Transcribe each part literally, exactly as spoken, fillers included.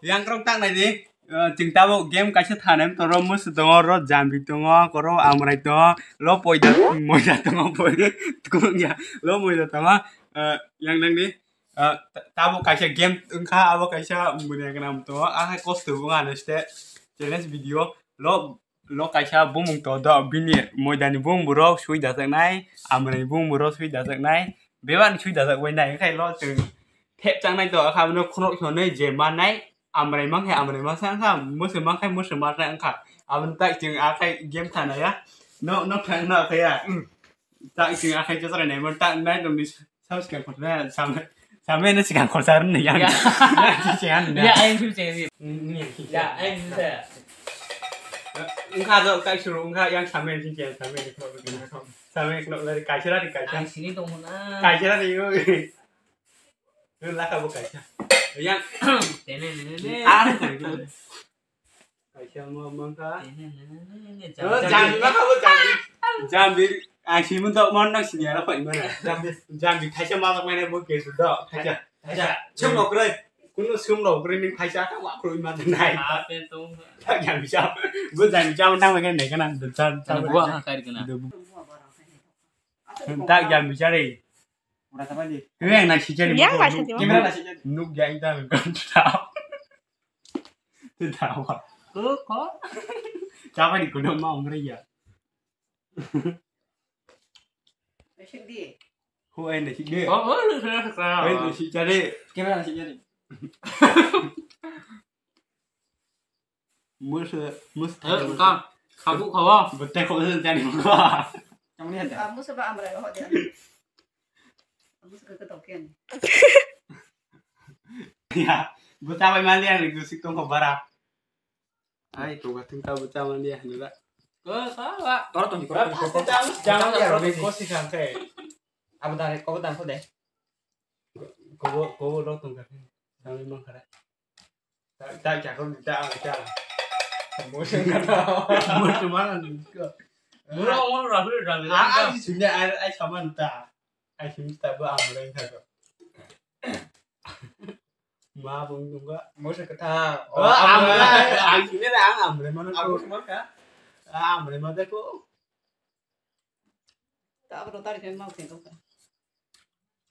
Yang krok tak nai di. Eh, chwng tabuk game kaisa thanai toro musu tongo, ro jambi tongo, koro amrai tongo, lo poida moida tongo, poida tukung ya, lo moida tongo. Eh, yang nang di. Eh, ta-, tabuk kaisa game wngkha, abo kaisa muni gwnang tongo. Ah, hai kosto wng ano ste challenge video. Lo Lo kaisa bumung to do, bini moidani bumung borok sui dajaknai, amrani bumung borok sui dajaknai, bebani sui dajak bai nai, khai lo chwng thep changnai to, kha bono khorok sonoi je manai, amrai mankhe amrai masa wngkha, mwswk mankhe mwswk masa wngkha, aboni tak chwng akhai game thanaya, no, no thang no khaya, tak chwng akhai chachrai naimani tak nai tongdi. Sabo sikang khorsa, sam-, sameno sikang khorsa rwni yang. Ya. Yang si siyan ya. Ya, ayang si siyan. Ya, ayang si siyan. Wngkha do, kai suru wngkha yang samen si siyan, samen si siyan. Samen si siyan, kaisa rari kaisa. Ang sini tong na. Kaisa rari yo. Yo laka bo kaisa. Yang. Tene, tene, tene. Ah, kaisa. Kaisa mo mangkha. Tene, tene, tene, tene. Oh, jambi mangkha bo jambi. Jambi, ang simun tok mon nang sini ara koi mana. Jambi, jambi kaisa ma mana bo ke do. Kaisa. Kaisa. Sum no kre. Kuno sum no kre ni kaisa ka wa kre ma nai. Ah, pen tong. Tak jambi jam. Bo jambi jam nang ma ke ne kana do jam. Kana buah ha kai kana. Tak jambi jare. Ura tapa di. Kre na si jare. Yang ma sa di. Kamera na si jare. Nuk jai ta. Tidak apa. Kok? Siapa di kuda mau ngeri ya? Nasib di. Hu ai nasib di. Oh, oh, lu sudah sekarang. Ai nasib cari. Kamera nasib cari. Mus, mus. Eh, engkau. Kamu kawa. Betul kok itu cari muka. Kamu lihat dah. Kamu sebab amra ho dia. Kamu suka ketokin. Ya, buta bai mali ang gusik tong ko bara. Ai, ko ga tingka buta mali ang nura. Ko sawa. Tor tong ko. Ko si kang kai. Abo dare ko dan ko de. Ko ko lo tong ka. Dang mang kara. Tak tak ko ta ta. Mo sing ka. Mo sing mana ni ko. Mo lo mo lo ra ra. Ah, ai sing ai ai saman ta. Ai sing ta ba amreng ka ko. Ma bung nungga. Musa kata. Oh, amre. Ang sini dah, ang amre mana aku semua kah? Ah, amre mana ko? Tak apa, tarik kan mau sih kau.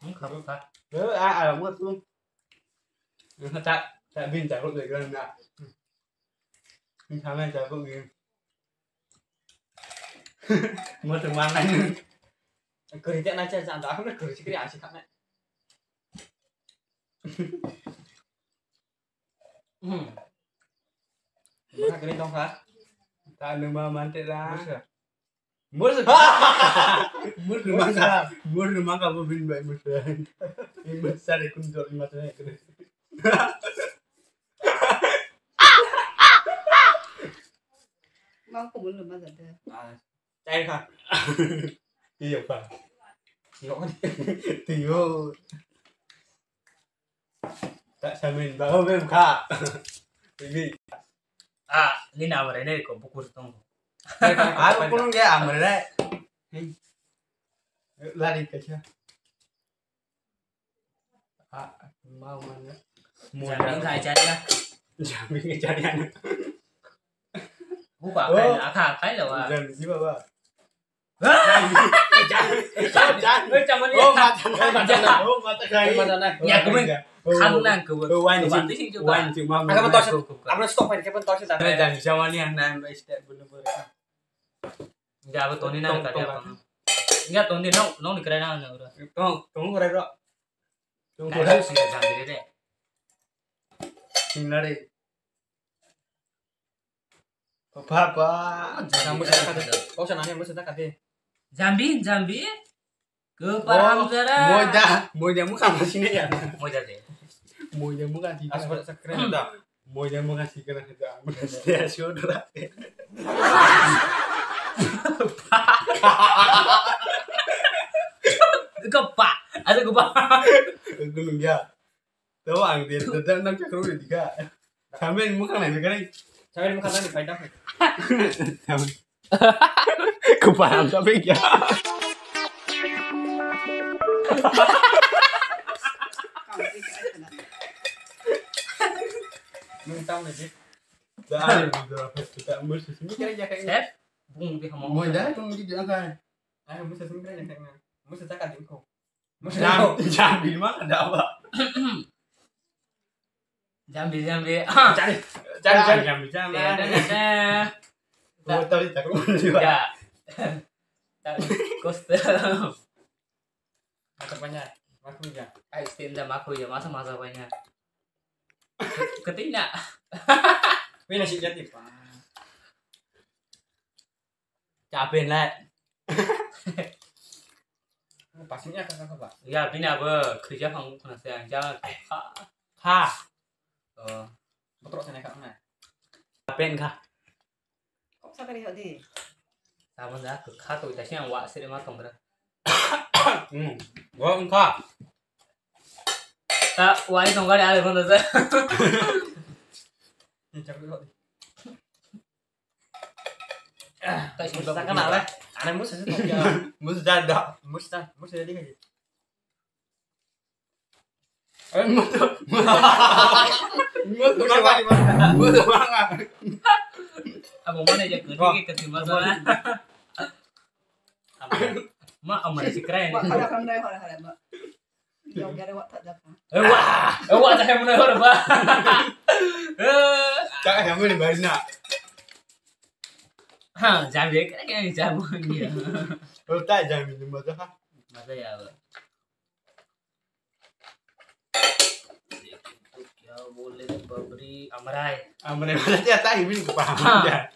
Hmm, kamu kah? Eh, ah, ah, mau tuh. Tak, tak bin tak kau jaga nak. Ini sama jago gini. Mau teman lain. Kerja nak cari santai, aku nak kerja kiri asyik kan. Hmm. Masa kini tong kha? Ta numa mante la. Masa. Masa. Masa mangka. Masa mangka bo bin bai masa. Ini masa de kun jor masa de kun. Mau ko mun masa de. Ah. Chai kha. Tiyo kha. Tiyo. Tiyo. Tak samin ba o mem kha. Bibi. Ah, ni na amre ne ko bukur tong. Aku kunung ya amre. Lari kacha. Ah, mau mana? Jambi khai chari ya. Jambi khai chari ya. Buka khai, akha khai lo wa. Jambi si baba. Jan, jan, jan. Oh, mata, mata, oh, mata khai. Ya, kau main. Kau nang kau. Oh, wine sih, wine sih, mama. Apa stop, apa stop, apa stop. Jangan sama ni, nah, step bener-bener. Enggak, aku Tony nang tadi apa? Enggak, Tony nong nong dikira nang nang udah. Tong tong udah bro. Tong udah sih jangan deh. Sing lari. Papa. Kamu sudah kata. Kau sana yang sudah kata. Jambi, jambi. Kepaham cara. Moida, moida muka masih nih ya. Moida deh. Moida muka sih. Asal keren dah. Moida mo kasi kana hita. Moida siya sure ra. Kepa, ada kepa. Gunung ya. Tahu ang dia, dia nang cakru dia tiga. Sambil muka nang kali. Sambil muka nang paida. Kepa sampai ya. Nung tamo ni. Da, da, da, musu simi kira ya kai. Sep, bung di hamo. Moi da, tong di dia kai. Ai, musu simi kira ya kai na. Musu taka din ko. Musu Jam, ko. Jam di ma da ba. Jambi, jambi. Jari, jari, jari. Jambi, jambi. Ya, ya, ya. Mau tahu tak mau juga. Ya. Tak, custom. Masa banyak, makuya. Ai, stinda makuya, masa masa banyak. Ketina. Wina si jati pa. Cabe na. Pasnya kaka kaka. Ya, bini abo kerja pang kena saya, jangan. Ha. Ha. Oh. Betul sana kak na. Cabe kah? Kok sakali hodi? Tamo da, kha to ita siang wa sire ma tongra. Hmm. Wa kha. Ta wa i tongra ale kono da. Ni chakri hodi. Ta sing Musa kana le? Ana musa sih. Musa jada. Musa, musa jadi kan. Eh, mutu, mutu. Mutu, mutu, mutu. Abo mana ya, kau ni kau terima salah. Ma, amar si keren. Wah, kada kan dai, kada, kada, ma. Yang kira wak tak dapat. Eh, wah, eh, wah, jangan mana orang, bah. Eh. Tak ada mana baru nak. Ha, jangan dia, kena kena jangan dia. Oh, tak jangan minum mata ha. Mata ya, bah. Kya bole re babri, amrai. Amrai mana dia tak ini kepaham dia.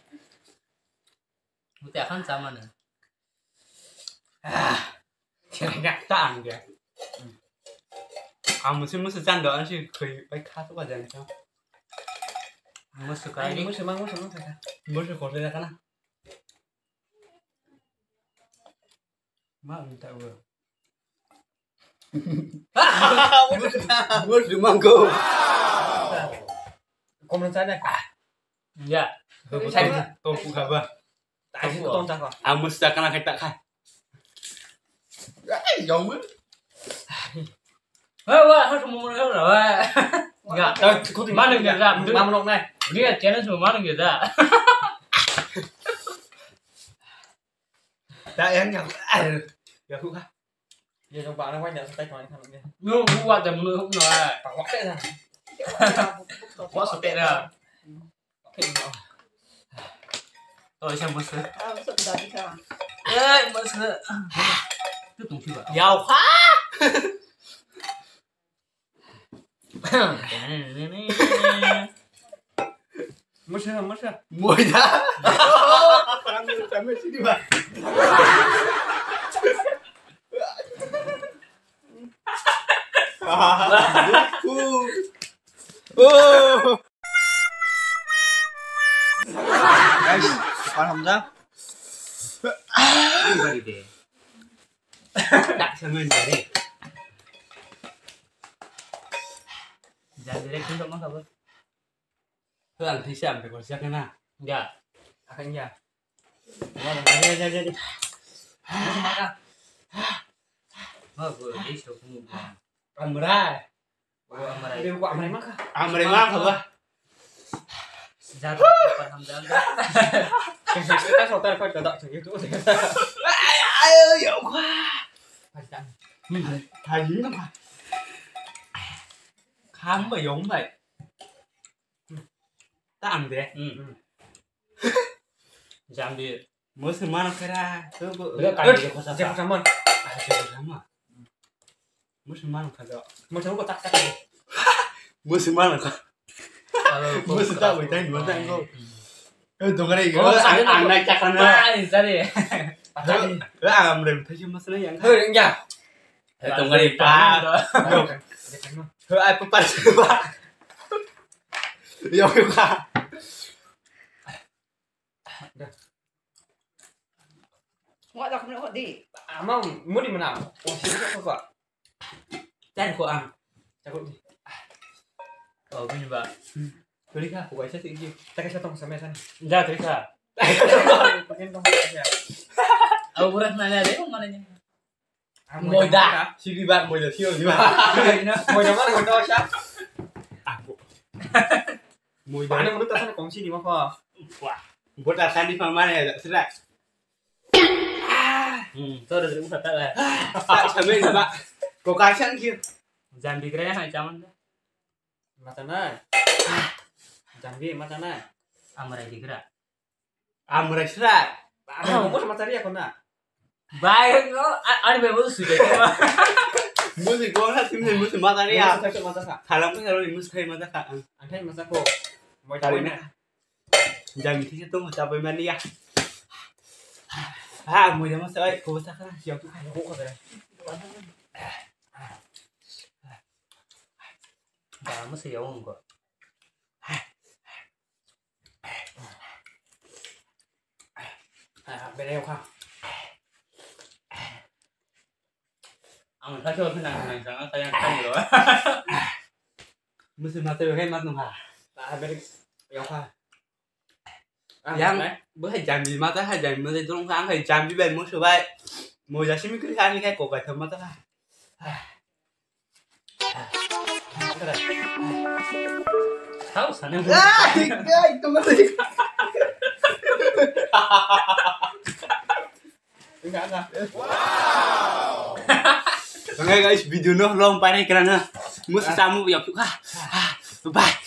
Mute akan sama na. Ah, kira tak ang dia. Ang musim musim cando ang sih kau baik kau tu aja ni. Musim kau ini. Musim musim musim musim. Musim kau tu dah kana. Ma minta gua. Bos dumang ko. Komon sana. Ya. Topu, topu, topu kaba. Tasi tong tako. Amus tak kena kita kai. Ai, jauh. Wah, wah, harus mau mulai lah, wah. Ya. Mana dia dah? Mana nok nai? Dia channel semua mana dia dah? Tak yang yang. Ya, aku kah? Ye jong bana wai na sai kong kan ne. No, bu wa da mu no no. Pa wa ke na. Wa so te ra. Oke no. To isa musu. Ah, so da di ka. Eh, musu. Tu tung si ba. Yau ha. Masa, masa. Moida. Kami, kami sini, Pak. Oh. Guys, paham dah? Bari deh. Tak sama dari. Jangan direct itu mah apa? Tuh, ang tisi ampe kursi akan na. Ya. Akan ya. Wah, ya, ya, ya, ya. Maka. Maka, ini sok mu. Amra. Amra. Amra maka. Amra maka, bah. Jatuh, paham dah. Kita sotar kau tidak cek itu. Ayo, ayo, ya Allah. Pasti. Hmm. Tadi apa? Kamu yang baik. Ta ang de. Hmm. Jam di. Musu mano kera. Tu bu. Bela kami je kosa. Je kosa mon. Ah, je kosa mon. Musu mano kera. Musu ko tak tak. Musu mano ka. Musu tak bu tang dua tang ko. Eh, dongare. Oh, ang nai cakana. Patani. Eh, ang amre musu yang. Hei, ya. Eh, dongare pa. Hei, apa pa? Yo, yo, ka. Wah, dah kena di. Amang, mudi mana? Oh, sini kok kok. Cari kok ang. Cakap di. Oh, gini, Pak. Beri kah? Aku baca sih, gini. Tak kasih tong sama sana. Enggak, terus, Pak. Pakai tong ya. Aku kurang nanya deh, mana nya? Moida. Sini, Pak, moida, sio, sini, Pak. Moida mana, moida, siapa? Aku. Moi bana munu tasana kongsi ni mokho. Wah. Bota sani pha mane sira. Hmm, to re usa ta la. Sa chame ni ba. Ko ka sang ki. Jambi kre ha chaman. Mata na. Jambi mata na. Amrai digra. Amrai sira. Amrai mo mata ri ko na. Bai no, ani bai mo su de. Musi ko na tim ne musi mata ri ya. Musi mata sa. Thalam ko ni musi khai mata sa. Ang khai mata ko. Moi tali na. Jami thik se tong ta bai mani ya. Ha, moi da masa ai ko ta kha, siang tu kha ko ko da. Ba masa ya ong ko. Bere kha. Ang kha so nang nang sa ka yang kan ro. Musi mata bai khai mat nung ha. Bere ya kha. Yang, bo hai jambi mata hai jambi mata dong kha, ang hai jambi bai musu bai. Moja simi kri kha ni khai kokai tham mata kha. Sao sana. Ai, ai, tama. Enggak, enggak. Oke guys, video no long pai nai kerana. Mus tamu ya kha. Bye.